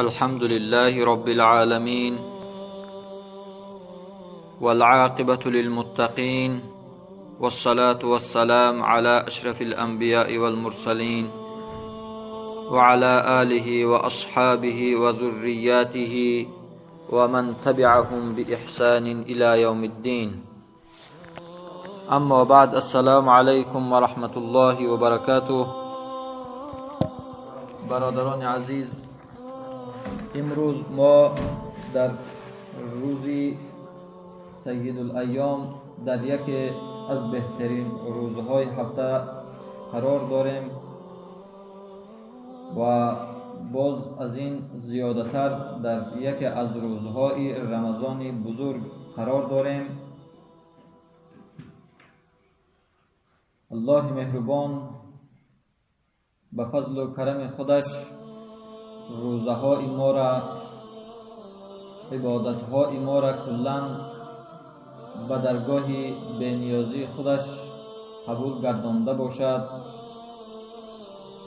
الحمد لله رب العالمين والعاقبة للمتقين والصلاة والسلام على أشرف الأنبياء والمرسلين وعلى آله وأصحابه وذرياته ومن تبعهم بإحسان إلى يوم الدين. أما بعد، السلام عليكم ورحمة الله وبركاته. برادران عزیز، امروز ما در روزی سید الایام در یکی از بهترین روزهای هفته قرار داریم و باز از این زیادتر در یکی از روزهای رمضان بزرگ قرار داریم. الله مهربان به فضل و کرم خودش روزهای ما را، عبادتهای ما را کلاً به درگاه بینیازی خودش قبول گردانده باشد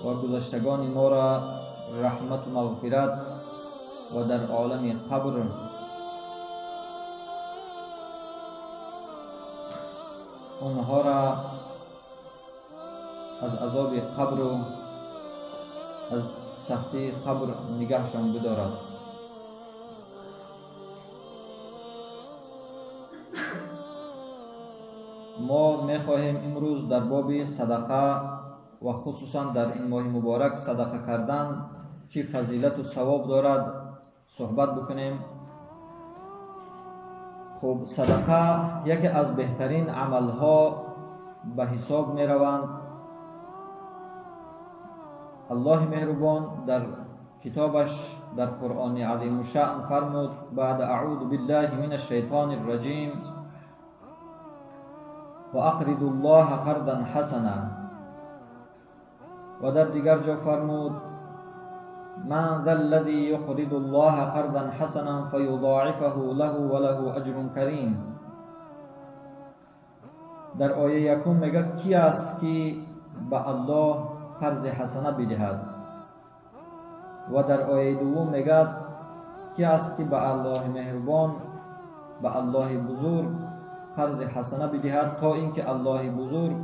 و گذشتگان ما را رحمت و مغفرت و در عالم قبر آنها را از عذاب قبر و از سختی قبر نگهشان بدارد. ما میخواهیم امروز در باب صدقه و خصوصا در این ماه مبارک صدقه کردن چه فضیلت و ثواب دارد صحبت بکنیم. خب، صدقه یکی از بهترین عملها به حساب می روند. الله مهربان در کتابش در قرآن عظیم الشأن فرمود: بعد اعوذ بالله من الشیطان الرجیم و اقرضوا الله قرضا حسنا. و در دیگر جا فرمود: من ذا الذي يقرض الله قرضا حسنا فيضاعفه له وله اجر کریم. در آیه یکم میگه کی است که به الله قرض حسنه بدهد، و در آیه دوم میگه کی است که به الله مهربان، به الله بزرگ قرض حسنه بدهد تا اینکه الله بزرگ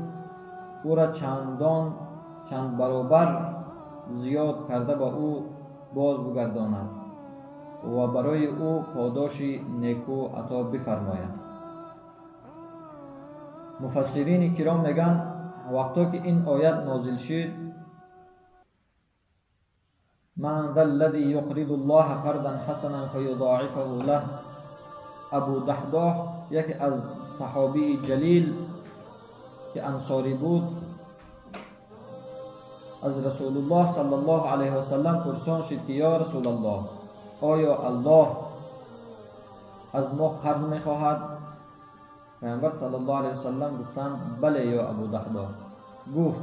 او را چندان چند برابر زیاد کرده با او باز بگرداند و برای او پاداش نیکو عطا بفرماید. مفسرین کرام میگن وقتا که این آیت نازل شد، من ذا الذي يقرض الله قرضا حسنا فيضاعفه له، ابو دحداح یکی از صحابی جلیل که انصاری بود از رسول الله صلی الله علیه و سلم پرسان شد که یا رسول الله، آیا الله از ما قرض میخواهد؟ پیامبر صلی الله علیه و سلم گفتند: بله یا ابو دحداح. گفت: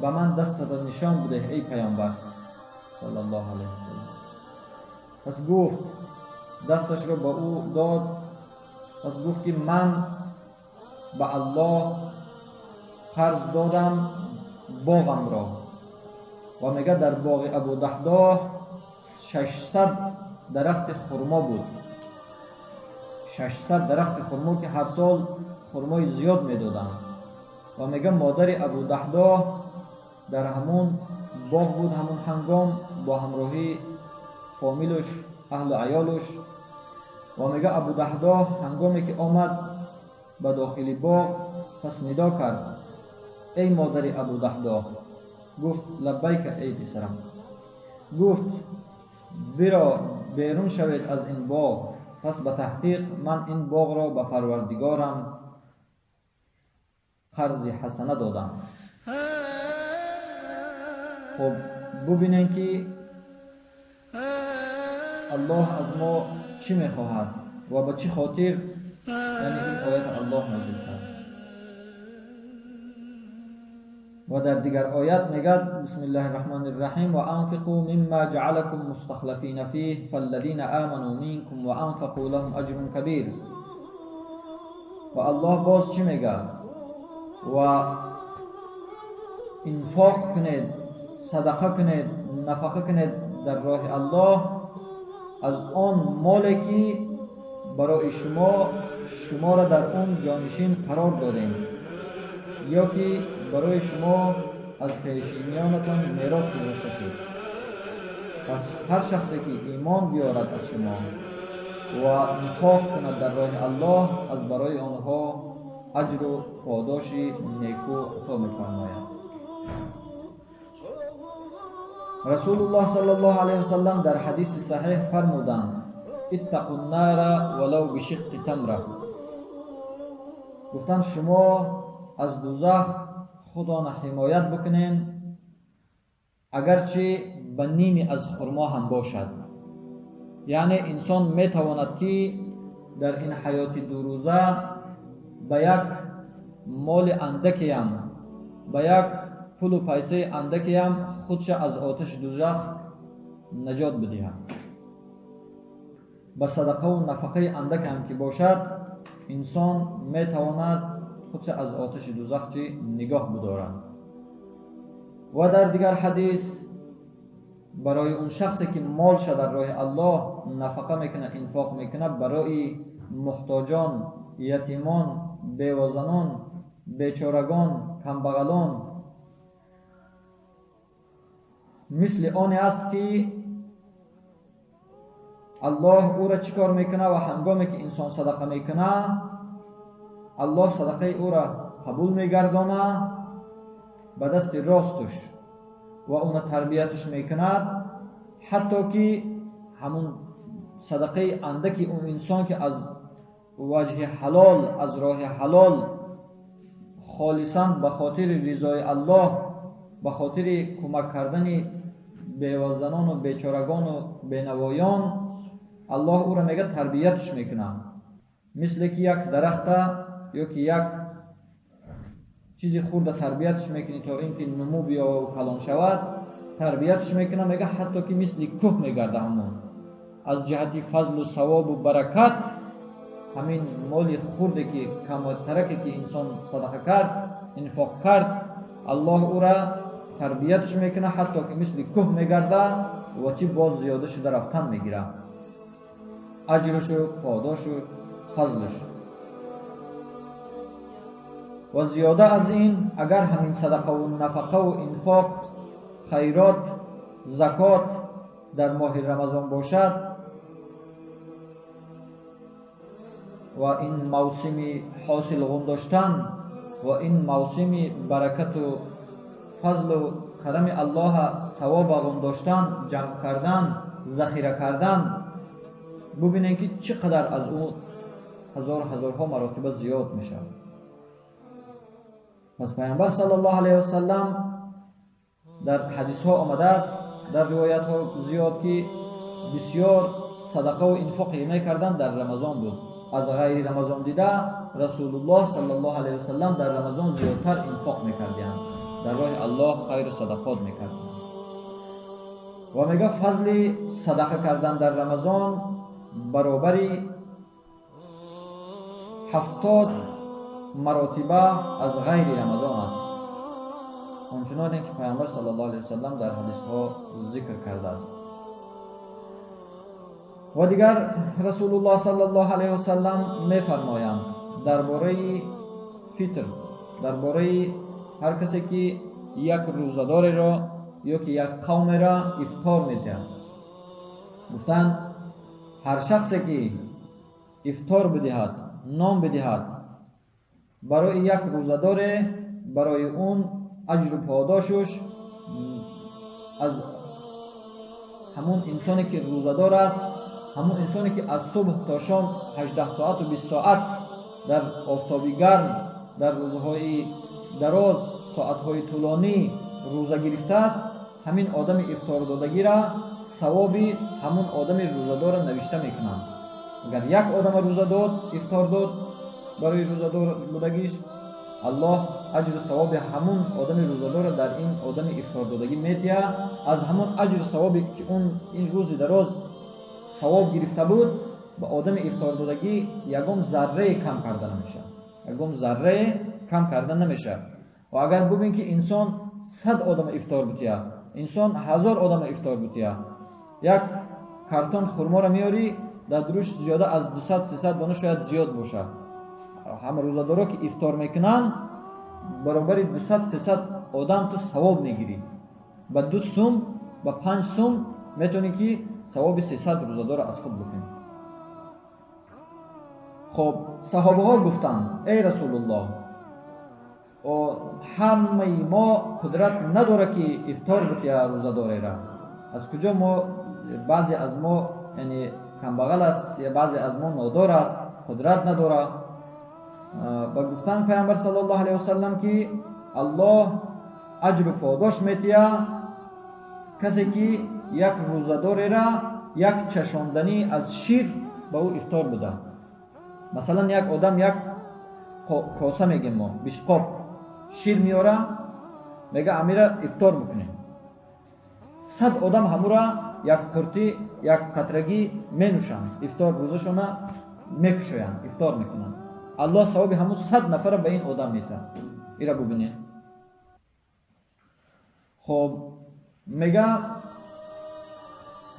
به من دستت نشان بده ای پیامبر صلی الله علیه و سلم. پس گفت، دستش رو به او داد. پس گفت که من به الله قرض دادم باغم را، و میگه در باغ ابو دحداح 600 درخت خرما بود، 600 درخت خرما که هر سال خرمای زیاد میدادند. و میگه مادر ابو دحداح در همون باغ بود همون هنگام با همراهی فامیلش، اهل و عیالش. و میگه ابو دحداح هنگامی که آمد به داخل باغ، پس ندا کرد: ای مادر ابو دحداح. گفت: لبیک ای پسرم. گفت: برا بیرون شوید از این باغ، پس به تحقیق من این باغ را به پروردگارم قرض حسنه دادم. خب ببینید که الله از ما چی میخواهد و به چی خاطر یعنی این آیت الله نازل کرد. و در دیگر آیت میگه: بسم الله الرحمن الرحیم و انفقوا مما جعلكم مستخلفین فیه فالذین آمنوا منکم و انفقوا لهم اجر کبیر. و الله باز چی میگه؟ و انفاق کنید، صدقه کنید، نفقه کنید در راه الله از آن مالی که برای شما را در اون جانشین قرار دادیم یا که برای شما از پیشینیانتان میراث گذاشته شد. پس هر شخصی که ایمان بیارد از شما و انفاق کند در راه الله، از برای آنها اجر و پاداش نیکو عطا می‌فرماید. رسول الله صلی الله علیه وسلم در حدیث صحیح فرمودند: اتقوا النار ولو بشق تمره. گفتند شما از دوزخ خدا حمایت بکنین اگرچه به نیمی از خرما هم باشد. یعنی انسان میتواند که در این حیات دو روزه به یک مال اندکی هم، به یک پول و پیسه اندکی هم خودش از آتش دوزخ نجات بدهد. به صدقه و نفقه اندک هم که باشد انسان میتواند خودش از آتش دوزخ نگاه بدارد. و در دیگر حدیث برای اون شخصی که مالش در راه الله نفقه میکنه، انفاق میکنه، برای محتاجان، یتیمان، بیوزنان، بیچارگان، کمبغلان، مثل آن است که الله او را چیکار میکنه و هنگامی که انسان صدقه میکنه الله صدقه او را قبول میگردانه به دست راستش و اون تربیتش میکند، حتی که همون صدقه اندکی اون انسان که از وجه حلال، از راه حلال، خالصا به خاطر رضای الله، به خاطر کمک کردن بیوزنان و بیچارگان و بینوایان، الله او را میگه تربیتش میکنه. مثل که یک درخت یا که یک چیزی خورده تربیتش میکنی تا اینکه نمو بیا و کلان شود، تربیتش میکنه، میگه حتی که مثل کوه میگرده. همون از جهت فضل و ثواب و برکت همین مال خورده که کم و ترکه که انسان صدقه کرد، انفاق کرد، الله او را تربیتش میکنه حتی که مثل کوه میگرده و چی باز زیاده شده رفتن میگیره، اجرش و پاداش و فضلش. و زیاده از این اگر همین صدقه و نفقه و انفاق، خیرات، زکات در ماه رمضان باشد و این موسم حاصل غم داشتن و این موسم برکت و فضل و کرم الله، ثواب غم داشتن، جمع کردن، ذخیره کردن، ببینید که چقدر از اون هزار هزارها مراتب زیاد میشه. پس پیامبر صلی الله علیه و سلم در حدیث ها آمده است، در روایت ها زیاد، که بسیار صدقه و انفاق میکردن در رمضان بود. از غیر رمضان دیده رسول الله صلی الله علیه و سلم در رمضان زیادتر انفاق میکردند، در راه الله خیر صدقات میکردند. و میگه فضل صدقه کردن در رمضان برابری 70 مراتبه از غیر رمضان است، آنچنان که پیامبر صلی الله علیه و سلم در حدیث ها ذکر کرده است. و دیگر رسول الله صلی الله علیه و سلم میفرمایند درباره فطر، درباره هر کسی که یک روزه‌دار را یا که یک قوم را افطار میدهد، گفتند هر شخصی که افطار بدهد، نام بدهد برای یک روزه‌دار، برای اون اجر و پاداشش از همون انسانی که روزه‌دار است، همون انسانی که از صبح تا شام 18 ساعت و 20 ساعت در آفتابی گرم، در روزهای دراز، ساعتهای طولانی روزه گرفته است، همین آدم افطار دادگی را ثوابی همون آدم روزه‌دار را نوشته میکنند. اگر یک آدم روزه داد، افطار داد، برای روزه‌دار بودگیش الله اجر و ثواب همون آدم روزه‌دار را در این آدم افطار دادگی میتیه. از همون اجر و ثوابی که اون این روز دراز ثواب گرفته بود، به آدم افطار دادگی یگم ذره کم کرده نمیشه، یگم ذره کم کرده نمیشه. و اگر ببین که انسان 100 آدم افطار بتیه، انسان 1000 آدم افطار بتیه، Як картон хурморо меёрӣ, дар дуруш зиёда аз 200-300 дона, шояд зиёд бошад. Ҳама рӯзадоро ки ифтор мекунанд, баробари 200-300 одам ту савоб мегирӣ. Ба 2 сум, ба 5 сум метавонӣ ки савоби 300 рӯзадорро аз худ бикунӣ. Хоб, саҳобаҳо гуфтанд: эй Расулуллоҳ, ҳамаи мо қудрат надорад ки ифтор бутия рӯзадорера. Аз куҷо мо? Баъзе аз мо, яъне, камбағал аст я баъзе аз мо нодор аст, қудрат надорад. Ба гуфтан Паямбар саллаллоҳу алайҳи васаллам ки Аллоҳ аҷру подош метия касе ки як рӯзадорера як чашонданӣ аз шир ба ӯ ифтор буда. Масалан, як одам як коса, мегем мо, бишқоб шир меёра, мега: амира ифтор бикунем. 100 одам ҳамура як қуртӣ, як қатрагӣ менӯшанд, ифтор рӯзашона мекушоянд, ифтор мекунанд. Аллоҳ савоби ҳамун 100 нафара ба ин одам метиҳад. Ира бубинед. Хоб, мега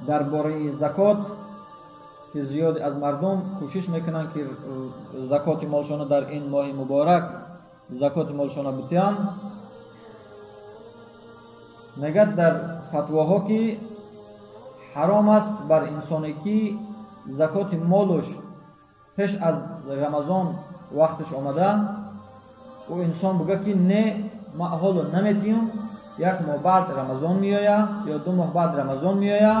дар бораи закот ки зиёде аз мардум кӯшиш мекунанд ки закоти молшона дар ин моҳи муборак закоти молшона бутиҳанд. Мегӯяд дар фатвоҳо ки ҳаром аст бар инсоне ки закоти молуш пеш аз Рамазон вақташ омада, ӯ инсон буга ки не, ман ҳоло наметиҳам, як моҳ баъд Рамазон меоя ё 2 моҳ баъд Рамазон меоя,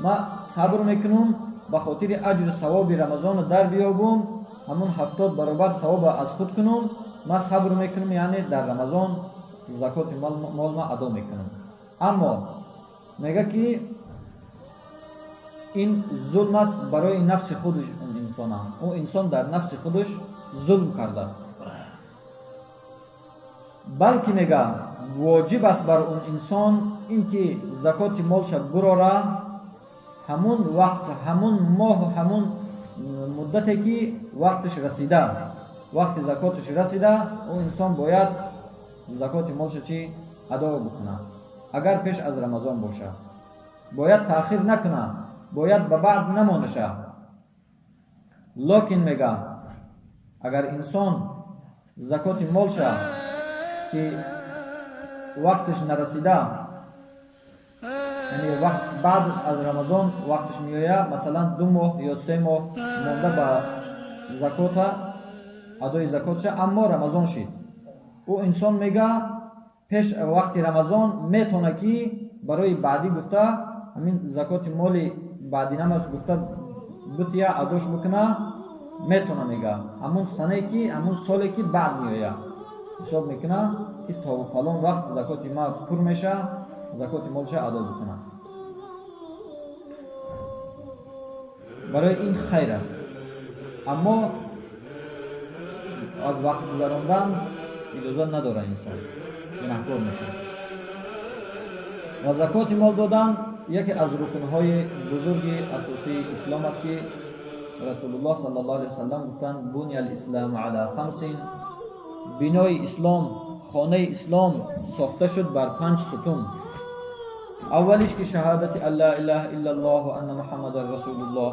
ман сабр мекунам, ба хотири аҷру савоби Рамазонро дар биёбум, ҳамун 70 баробар савоба аз худ кунам, ман сабр мекунам, яъне дар Рамазон закоти мол ма адо мекунам. Аммо мега ки ин зулм аст барои нафси худаш он инсона, ӯ инсон дар нафси худаш зулм карда. Балки, мега, воҷиб аст бар он инсон ин ки закоти молша бурора ҳамун вақт, ҳамун моҳу ҳамун муддате ки вақташ расида, вақти закоташ расида, ӯ инсон бояд закоти молша чӣ адо бикунад. Агар пеш аз Рамазон бошад, бояд таъхир накунад, бояд ба баъд намонаша. Локин, мега, агар инсон закоти молша ки вақташ нарасида, яъне вақт баъд аз Рамазон вақташ меояд, масалан, 2 моҳ ё 3 моҳ монда ба закота, адои закотша, аммо Рамазон шид, ӯ инсон, мега, пеш вақти Рамазон метавона ки барои баъдӣ гуфта ҳамин закоти моли баъди намаз гуфта бутия, адош бикуна метавона. Мега, ҳамун санае ки, ҳамун соле ки баъд меояд, ҳисоб мекуна ки то фалон вақт закоти ма пур меша, закоти молша адо бикунад. Барои ин хайр аст, аммо аз вақт гузарондан иҷоза надорад, инсон гунаҳкор мешавад. Ва закоти мол додан яке аз рукнҳои бузурги асосии ислом аст ки Расулуллоҳ саллаллоҳу алайҳи васаллам гуфтанд: буния алислому ала хамсин, бинои ислом, хонаи ислом сохта шуд бар панҷ сутун. Аввалиш ки шаҳодати ан ла илаҳа иллаллоҳ ва анна Муҳаммадан расулуллоҳ,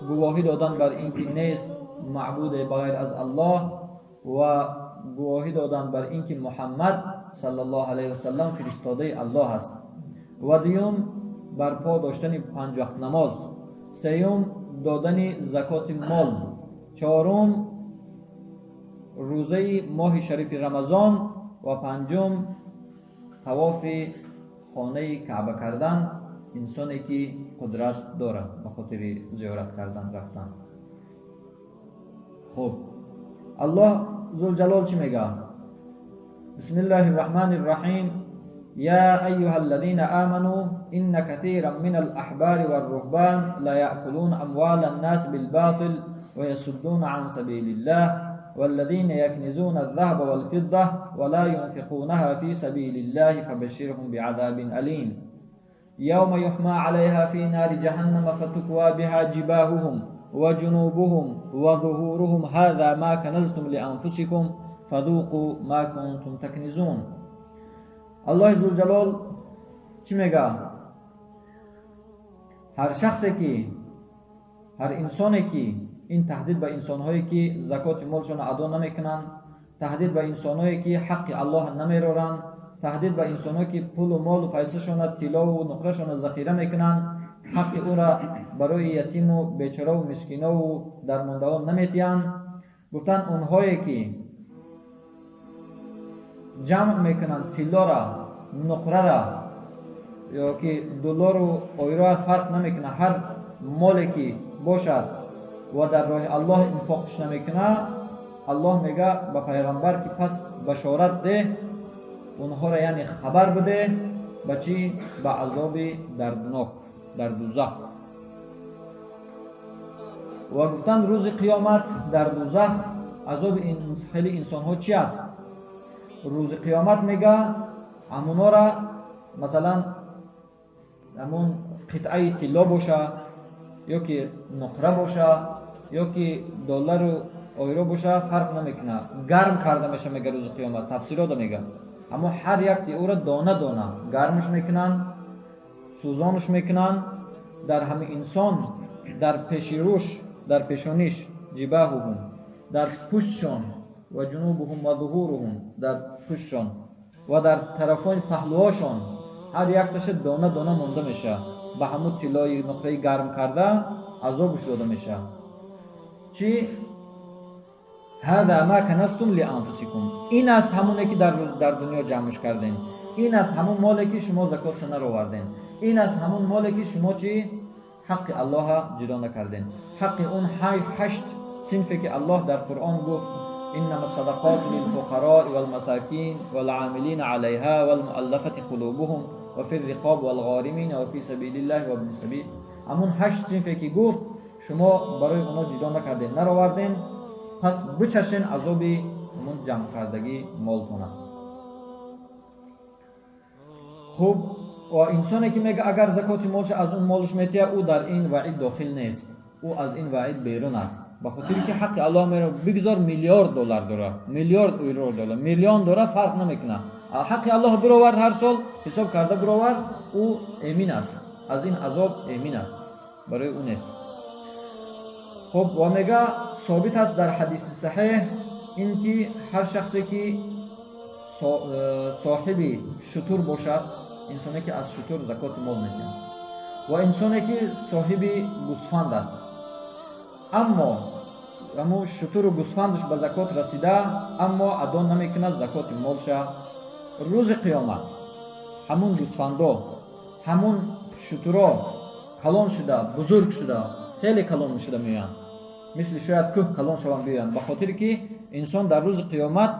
гувоҳӣ додан бар ин ки нест маъбуде ба ғайр аз Аллоҳ ва гувоҳӣ додан бар ин ки Муҳаммад саллаллоҳу алайҳи васаллам фиристодаи Аллоҳ аст. Ва дуюм, барпо доштани панҷ вақт намоз. Сеюм, додани закоти мол. Чорум, рӯзаи моҳи шарифи Рамазон. Ва панҷум, тавофи хонаи Каъба кардан, инсоне ки қудрат дорад, ба хотири зиёрат кардан рафтан. Хуб, Аллоҳ зулҷалол чӣ мегӯяд? Бисмиллаҳи рраҳмани рраҳим: يا أيها الذين آمنوا إن كثيرا من الأحبار والرهبان ليأكلون أموال الناس بالباطل ويصدون عن سبيل الله والذين يكنزون الذهب والفضة ولا ينفقونها في سبيل الله فبشرهم بعذاب أليم يوم يحمى عليها في نار جهنم فتكوى بها جباههم وجنوبهم وظهورهم هذا ما كنزتم لأنفسكم فذوقوا ما كنتم تكنزون. Аллоҳи зулҷалол чӣ мега? Ҳар шахсе ки, ҳар инсоне ки, ин таҳдид ба инсонҳое ки закоти молшонро адо намекунанд, таҳдид ба инсонҳое ки ҳаққи Аллоҳ намероранд, таҳдид ба инсонҳое ки пулу молу пайсашона, тиллову нуқрашона захира мекунанд, ҳаққи ӯра барои ятиму бечораву мискинову дармондаҳо наметиҳанд. Гуфтанд онҳое ки ҷамъ мекунанд тиллора, нуқрара ё ки доллору ойроа, фарқ намекунад, ҳар моле ки бошад ва дар роҳи Аллоҳ инфоқш намекунад, Аллоҳ мега ба пайғамбар ки пас башорат деҳ онҳоро, яъне хабар бидеҳ ба чӣ? Ба азоби дарднок дар дузах. Ва гуфтанд рӯзи қиёмат дар дузах азоби хеле инсонҳо чӣ аст? Рӯзи қиёмат мега ҳамонора, масалан, ҳамон қитъаи тилло боша ё ки нуқра боша ё ки доллару ойро боша, фарқ намекунад, гарм карда меша. Мега рӯзи қиёмат тафсилода мега, аммо ҳар якти ӯро дона дона гармш мекунанд, сӯзонш мекунанд. Дар ҳами инсон дар пеши рӯш, дар пешониш, ҷибаҳуҳум, дар пуштшон, ва ҷунубуҳум ва зуҳуруҳум, дар пуштшон ва дар тарафони паҳлӯҳошон ҳар якташа дона дона монда мешавад. Ба ҳамун тиллои нуқраи гарм карда азобш дода мешавад. Чӣ? Ҳада ма канастум лианфусикум, ин аст ҳамоне ки дар дунё ҷамъш кардем, ин аст ҳамон моле ки шумо закотша наровардем, ин аст ҳамон моле ки шумо чӣ? Ҳаққи Аллоҳа ҷудо накардем, ҳаққи он ҳашт синфе ки Аллоҳ дар Қуръон гуфт: إنما الصدقات للفقراء والمساكين والعاملين عليها والمؤلفة قلوبهم وفي الرقاب والغارمين وفي سبيل الله وابن السبيل. Ҳамон ҳашт синфе ки гуфт, шумо барои онҳо ҷудо накардем, наровардем, пас бичашен азоби ҳамон ҷамъкардагӣ молтона. Хуб, ва инсоне ки мега агар закоти молша аз он молш метия, ӯ дар ин ваъид дохил нест, ӯ аз ин ваъид берун аст, ба хотире ки ҳаққи Аллоҳ меро. Бигзор миллиард доллар дора, миллиард евро дора, миллион дора, фарқ намекунад, ҳаққи Аллоҳ бировард, ҳар сол ҳисоб карда бировард, ӯ эмин аст аз ин азоб, эмин аст, барои ӯ нест. Хуб, ва мега собит аст дар ҳадиси саҳеҳ ин ки ҳар шахсе ки соҳиби шутур бошад, инсоне ки аз шутур закоти мол медиҳад ва инсоне ки соҳиби гӯсфанд аст, аммо ҳамун шутуру гӯсфандаш ба закот расида, аммо адо намекунад закоти молша, рӯзи қиёмат ҳамун гӯсфандо, ҳамун шутуро калон шуда, бузург шуда, хеле калон шуда меоянд, мисли шояд кӯҳ калон шаванд биёянд, ба хотире ки инсон дар рӯзи қиёмат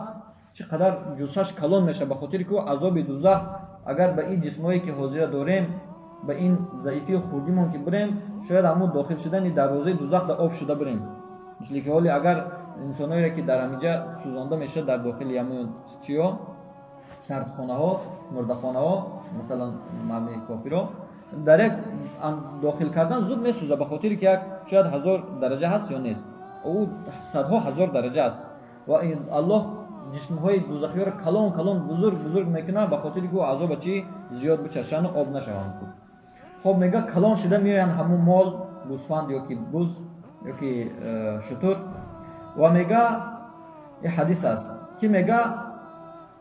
чӣ қадар ҷуссаш калон мешавад, ба хотире ки ӯ азоби дузах, агар ба ин ҷисмҳое ки ҳозира дорем, ба ин заифию хурдимон ки бирем, шояд ҳамун дохил шудани дарвозаи дузах да об шуда бирем. Мисли ки ҳоли агар инсонҳоеро ки дар ҳаминҷа сӯзонда мешавад, дар дохили ҳамун чиё, сардхонаҳо, мурдахонаҳо, масалан, мардуми кофиро дар як дохил кардан зуд месӯзад, ба хотире ки як шояд 1000 дараҷа ҳаст ё нест, ӯ садҳо ҳазор дараҷа аст. Ва Аллоҳ ҷисмҳои дузахиёро калон калон, бузург бузург мекунад, ба хотире ки ӯ азоба чӣ зиёд бичашану об нашаванд. Хоб, мега калон шуда меоянд ҳамун мол, гӯсфанд ё ки буз ё ки шутур. Ва мега ин ҳадис аст ки мега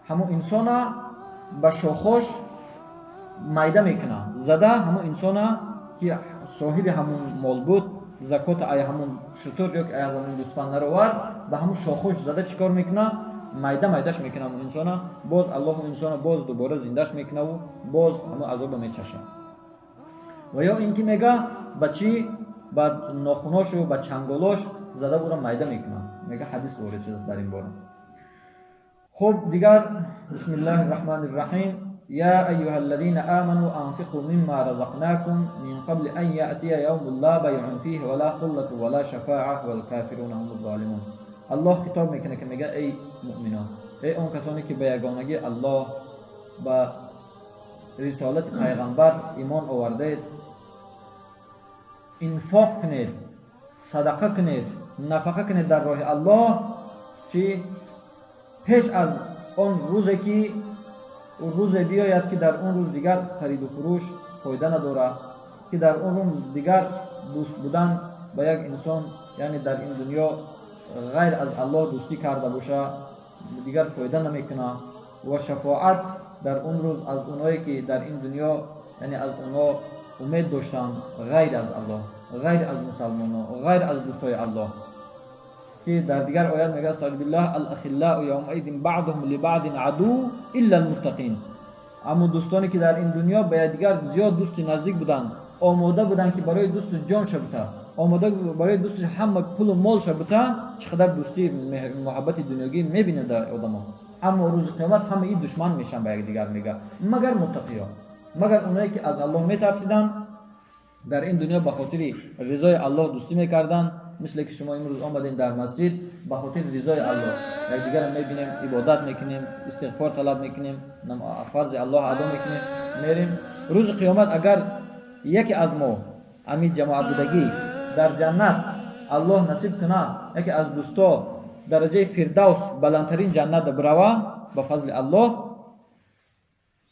ҳамун инсона ба шохош майда мекунад зада. Ҳамун инсона ки соҳиби ҳамун мол буд, закота ай ҳамун шутур ё ки ай аз ҳамун гӯсфанд наровард, ба ҳамун шохош зада чӣ кор мекунад? Майда майдаш мекунад ҳамун инсона. Боз Аллоҳ инсона боз дубора зиндаш мекунаву боз ҳамун азоба мечашад. Ва ё ин ки мега ба чӣ? Ба нохуношу ба чанголош зада ӯро майда мекунад. Мега ҳадис ворид шудааст дар ин бора. Хуб, дигар, бисмиллаҳи рраҳмани рраҳим: يا أيها الذين آمنوا أنفقوا مما رزقناكم من قبل أن يأتي يوم لا بيع فيه ولا خلة ولا شفاعة والكافرون هم الظالمون. Аллоҳ хитоб мекунад ки мега: эй муъминон, эй он касоне ки ба ягонагии Аллоҳ, ба рисолати пайғамбар имон овардаед, инфоқ кунед, садақа кунед, нафақа кунед дар роҳи Аллоҳ. Чӣ? Пеш аз он рӯзе ки рӯзе биёяд ки дар он рӯз дигар хариду фурӯш фоида надорад. که در اون روز دیگر دوست بودن با یک انسان، یعنی در این دنیا غیر از الله دوستی کرده باشه، دیگر فایده نمیکنه. و شفاعت در اون روز از اونایی که در این دنیا، یعنی از اونها امید داشتن غیر از الله، غیر از مسلمان ها، غیر از دوستای الله، که در دیگر آیات میگه استعوذ بالله الاخلاء یومئذ بعضهم لبعض عدو الا المتقین. اما دوستانی که در این دنیا به دیگر زیاد دوستی نزدیک بودن، آماده بودن که برای دوست جان شبته، آماده برای دوست همه پول و مال شبته، چقدر دوستی محبت دنیایی میبینه در آدم‌ها. اما روز قیامت همه این دشمن میشن به یکدیگر، میگه مگر متقیا، مگر اونایی که از الله میترسیدن، در این دنیا به خاطر رضای الله دوستی میکردن، مثل که شما امروز آمدین در مسجد به خاطر رضای الله یکدیگر میبینیم، عبادت میکنیم، استغفار طلب میکنیم، فرض الله ادا میکنیم، میریم. روز قیامت اگر یکی از ما امی جماعت بودگی در جنت الله نصیب کنه، یکی از دوستا درجه فردوس بلندترین جنت بروا به فضل الله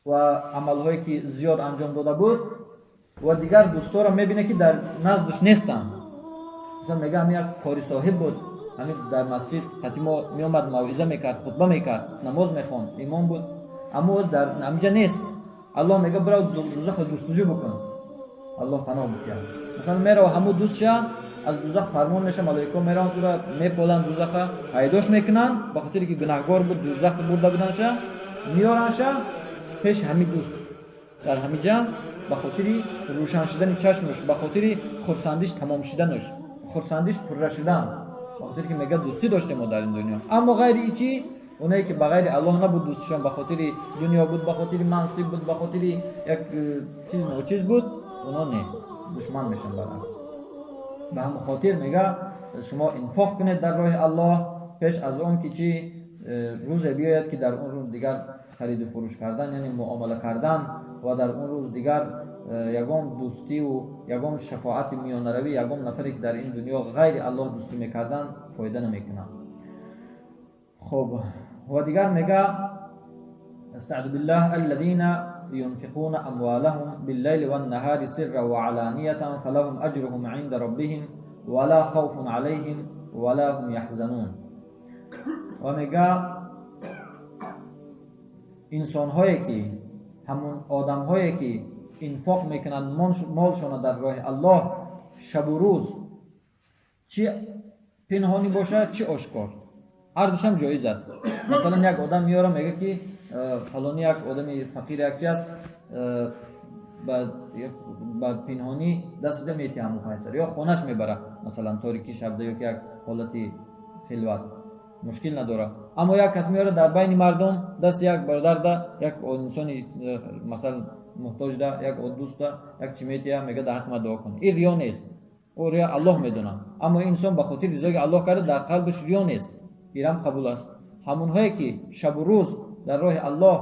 و عملهایی که زیاد انجام داده بود، و دیگر دوستا را میبینه که در نزدش نیستن. مثلا میگه همین یک کاری صاحب بود، همین در مسجد قطعی ما میومد موعظه میکرد، خطبه میکرد، نماز میخوند، امام بود، اما در همینجا نیست. الله میگه برو دوزخ جستجو بکن، الله پناه بکن. مثلا میره همو دوستش از دوزخ فرمان میشه، ملائکه میرن او را میپالن دوزخ، پیداش میکنن، به خاطر که گناهگار بود دوزخ برده بودنش، میارنش پیش همین دوست در همینجا، به خاطر روشن شدن چشمش، به خاطر خرسندیش تمام شدنش، خرسندیش پر شدن، به خاطر که میگه دوستی داشتیم ما در این دنیا. اما غیر ایچی، اونایی که بغیر الله نبود دوستشان، به خاطر دنیا بود، به خاطر منصب بود، به خاطر یک چیز ناچیز بود، اونا نه، دشمن میشن برعکس. به هم خاطر میگه شما انفاق کنید در راه الله پیش از اون که چی روز بیاید که در اون روز دیگر خرید و فروش کردن، یعنی معامله کردن، و در اون روز دیگر یگان دوستی و یگان شفاعت میانه روی، یگان نفری که در این دنیا غیر الله دوستی میکردن فایده نمیکنن. خب و دیگر میگه استعذ بالله الذين ينفقون اموالهم بالليل والنهار سرا وعلانية فلهم اجرهم عند ربهم ولا خوف عليهم ولا هم يحزنون. و میگه انسان هایی که همون آدم هایی که انفاق میکنن مالشون در راه الله شب و روز، چی پنهانی باشه چی آشکار، هر دوش هم جایز است. مثلا یک آدم میاره میگه که فلانی یک آدم فقیر یک چی است، با پنهانی دست میتی همون پیسه یا خونش میبره، مثلا تاریکی شب یا که یک حالتی خلوت، مشکل نداره. اما یک کس میاره در بین مردم دست یک برادر ده، یک انسانی مثلا محتاج ده، یک دوست ده، یک چی میتیه، میگه در حق ما دعا کن. این ریا نیست، او ریا الله میدونه. اما انسان به خاطر رضای الله کرده در قلبش ریا نیست، اینم قبول است. همونهایی که شب و روز در راه الله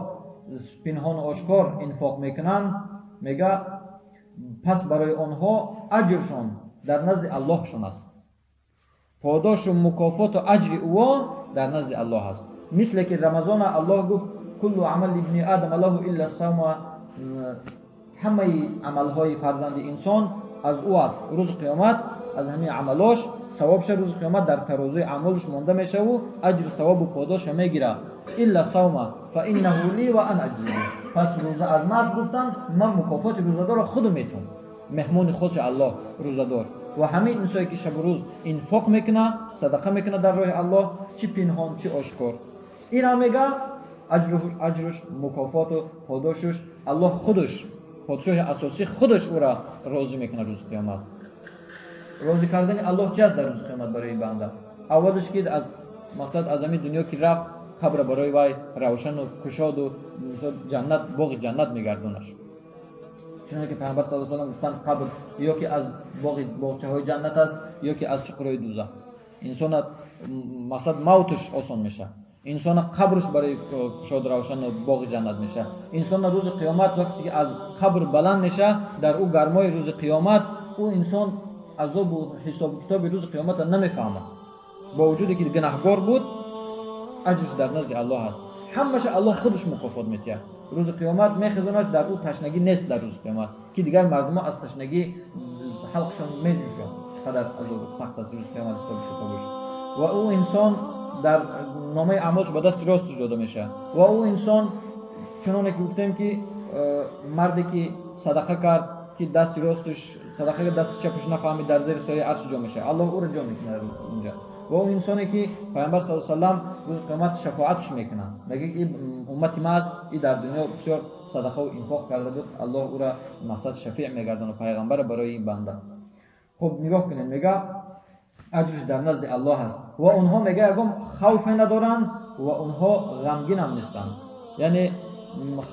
پنهان و آشکار انفاق میکنن، میگه پس برای آنها اجرشان در نزد اللهشان است، پاداش و مکافات و اجر او در نزد الله است. مثل که رمضان الله گفت کل عمل ابن آدم له الا الصوم، همه عملهای فرزند انسان از او است. روز قیامت از همه عملاش ثوابش روز قیامت در ترازوی اعمالش مانده میشه و اجر ثواب و پاداش میگیره. الا صوم فانه لی و انا اجزی به. پس روزه از من گفتن، من مکافات روزه‌دار را خودم میتونم، مهمون خاص الله روزه‌دار. و همه انسایی که شب و روز انفاق میکنه، صدقه میکنه در راه الله، چی پنهان چی آشکار، این هم میگه اجرش مکافات و پاداشش الله خودش، پادشاه اساسی خودش او را راضی میکنه روز قیامت. راضی کردن الله چی است در روز قیامت برای بنده؟ اولش که از مقصد از همین دنیا که رفت، قبر برای وی روشن و کشاد و جنت، باغ جنت میگردونش. چون که پیامبر صلی الله علیه و سلم گفتن قبر یا که از باغچه های جنت است یا که از چقرهای دوزخ. انسان مقصد موتش آسان میشه، انسان قبرش برای کشاد روشن و باغ جنت میشه. انسان روز قیامت وقتی که از قبر بلند میشه، در او گرمای روز قیامت او انسان عذاب و حساب کتاب روز قیامت را نمیفهمه. با وجودی که گناهگار بود، اجرش در نزد الله است. همش الله خودش مکافات میده. рӯзи қиёмат мехезонад, дар ӯ ташнагӣ нест дар рӯзи қиёмат, ки дигар мардумо аз ташнагӣ ҳалқшон меҷӯшанд. Чӣ қадар азоб сахт аст рӯзи қиёмат ҳисоби китобаш. Ва ӯ инсон дар номаи аъмолш ба дасти росташ дода мешавад. Ва ӯ инсон чуноне ки гуфтем, ки марде ки садақа кард, ки дасти росташ садақа кард, дасти чапаш нафаҳмид, дар зери сояи арш ҷо мешавад, Аллоҳ ӯро ҷо мекунад унҷа. Ва ӯ инсоне ки Пайғамбар саллаллоҳу алайҳи васаллам рӯзи қиёмат шафоатш мекунад, мегӯяд ки уммати ма аст, и дар дунё бисёр садақаву инфоқ карда буд, Аллоҳ ӯра мақсад шафеъ мегардонад, пайғамбара барои ин банда. Хуб, нигоҳ кунед, мега аҷрш дар назди Аллоҳ аст. Ва онҳо, мега, ягон хавфе надоранд ва онҳо ғамгинам нестанд. Яъне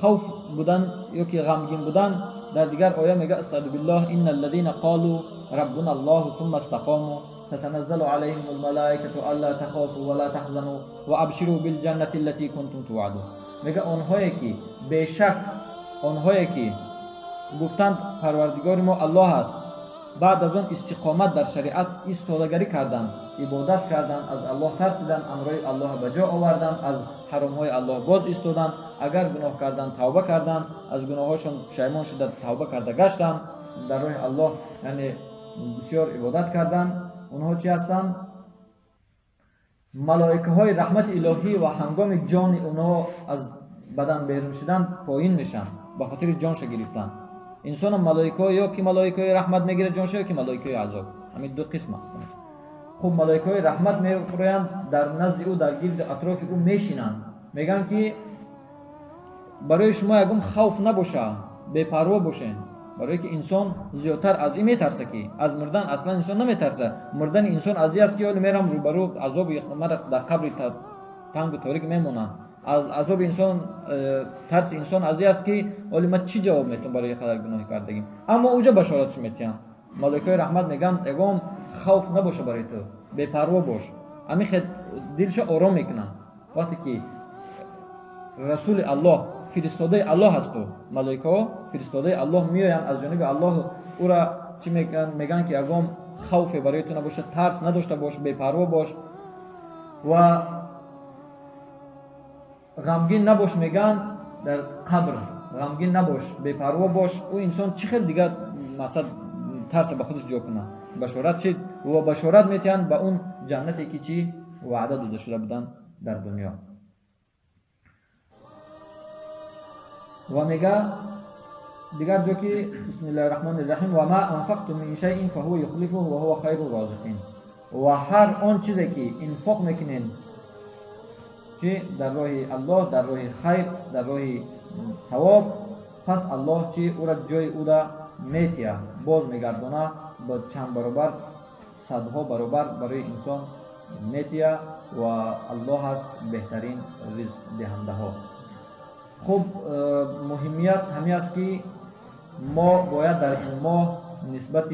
хавф будан ё ки ғамгин будан дар дигар оя мега: астаъзу биллоҳ, инна аллазина қолу раббуна Аллоҳу сумма истақому تتنزل عليهم الملائكة ألا تخافوا ولا تحزنوا وأبشروا بالجنة التي كنتم توعدون. میگه آنهایی که بیشک آنهایی که گفتند پروردگار ما الله است، بعد از آن استقامت در شریعت ایستادگی کردند، عبادت کردند، از الله ترسیدند، امرهای الله به جا آوردند، از حرامهای الله باز ایستادند، اگر گناه کردند توبه کردند، از گناهاشون پشیمان شده توبه کرده گشتند، در راه الله یعنی بسیار عبادت کردند، اونها چی هستند؟ ملائکه های رحمت الهی و هنگام جان اونها از بدن بیرون شدن پایین میشن به خاطر جانش گرفتن. انسان ملائکه یا که ملائکه های رحمت میگیره جانش یا که ملائکه های عذاب، همین دو قسم هستند. خب، ملائکه های رحمت میفرویند در نزد او، در گرد اطراف او میشینند، میگن که برای شما یگم خوف نباشه، بی‌پروا باشین، برای که انسان زیادتر از این میترسه که از مردن اصلا انسان نمیترسه. مردن انسان از این است که حالا میرم روبرو عذاب مرا در قبر تنگ و تاریک میمونم. از عذاب انسان، ترس انسان از این است که حالا من چی جواب میتونم برای خدا گناه کردگیم. اما اونجا بشارتش میتیم، ملائکه رحمت میگن یگم خوف نباشه برای تو، بی‌پروا باش. همین خد دلش آرام میکنن. وقتی که رسول الله فرستاده الله هست و ملائکه ها فرستاده الله میآیند از جانب الله، او را چی میگن؟ میگن که یگم خوف برای تو نباشه، ترس نداشته باش، بی‌پروا باش و غمگین نباش. میگن در قبر غمگین نباش، بی‌پروا باش. او انسان چی خیلی دیگه مقصد ترس به خودش جا کنه. بشارت شد و بشارت میتین به اون جنتی که چی وعده داده شده بودن در دنیا. و میگه دیگر جا که بسم الله الرحمن الرحیم و ما انفقتم من شیء فهو یخلفه و هو خیر الرازقین. و هر آن چیزی که انفاق میکنین چی در راه الله، در راه خیر، در راه ثواب، پس الله چی او را جای او را میتیه، باز میگردانه با چند برابر، صدها برابر برای انسان میتیه و الله هست بهترین رزق دهنده ها. خب، مهمیت همی است که ما باید در این ماه نسبت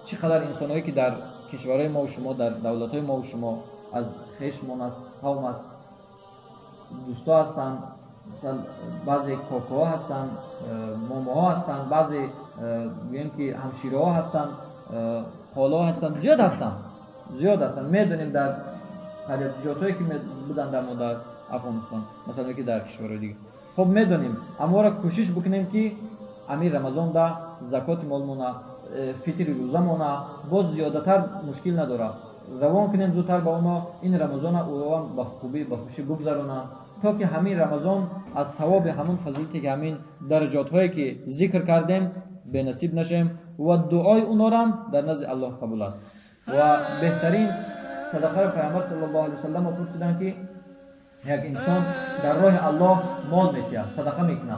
چقدر انسانهایی که در کشورهای ما و شما، در دولت‌های ما و شما از خیشمان است، قوم است، دوستا هستند، مثلا بعضی کاکاها هستند، ماماها هستند، بعضی میگیم که همشیره‌ها هستند، خالاها هستند، زیاد هستند، زیاد هستند. میدونیم در قریت‌جاتایی که بودن در ما در افغانستان، مثلا که در کشورهای دیگه، خب میدونیم. اما را کوشش بکنیم که امیر رمضان ده زکات مالمونه، فطر روزمونه باز زیادتر مشکل نداره، روان کنیم زودتر با اونا این رمضان اونا با خوبی با خوشی بگذرونن، تا که همین رمضان از ثواب همون فضیلتی که همین درجات هایی که ذکر کردیم به نصیب نشیم و دعای اونا را هم در نزد الله قبول است. و بهترین صدقه پیامبر صلی الله علیه و سلم پرسیدن که یک انسان در راه الله مال میتیه، صدقه میکنه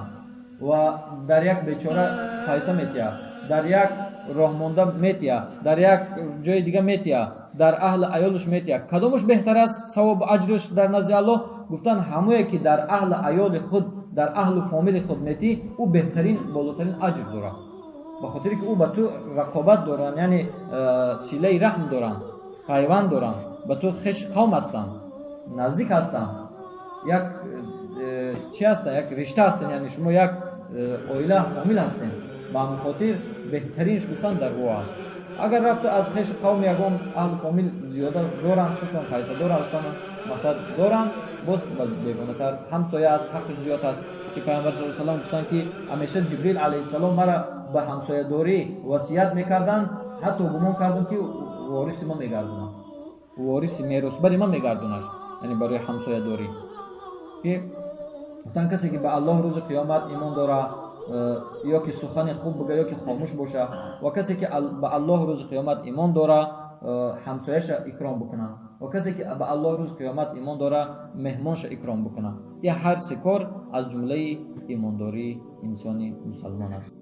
و در یک بیچاره پیسه میتیه، در یک راه مانده میتیه، در یک جای دیگه میتیه، در اهل عیالش میتیه، کدامش بهتر است ثواب اجرش در نزد الله؟ گفتن همویی که در اهل عیال خود، در اهل فامیل خود میتی، او بهترین بالاترین اجر داره، به خاطر که او با تو رقابت دارن، یعنی صله رحم دارن، پیوند دارن، با تو خش قوم هستن، نزدیک هستن، یک چی هستن، یک رشته هستن، یعنی شما یک عائله فامیل هستین. به همین خاطر بهترینش گفتن در او است. اگر رفت از خیش قوم یگان اهل فامیل زیاده دارن، خودشان پیسه دارن، هستن، مقصد دارن، Боз бегонатар ҳамсоя аст, ҳаққаш зиёд аст, ки Пайғамбар саллаллоҳу алайҳи васаллам гуфтанд, ки ҳамеша Ҷибрил алайҳиссалом мара ба ҳамсоядорӣ васият мекарданд, ҳатто гумон кардам, ки вориси ма мегардонад, вориси меросбари ма мегардонад, яъне барои ҳамсоядорӣ. Ки гуфтанд, касе ки ба Аллоҳ рӯзи қиёмат имон дора, ё ки сухани хуб бигӯяд, ё ки хомӯш боша, ва касе ки ба Аллоҳ рӯзи қиёмат имон дора, ҳамсояша икром бикунад, ва касе ки ба Аллоҳ рӯзи қиёмат имон дора, меҳмонша икром бикунад. Ин ҳар се кор аз ҷумлаи имондории инсони мусалмон аст.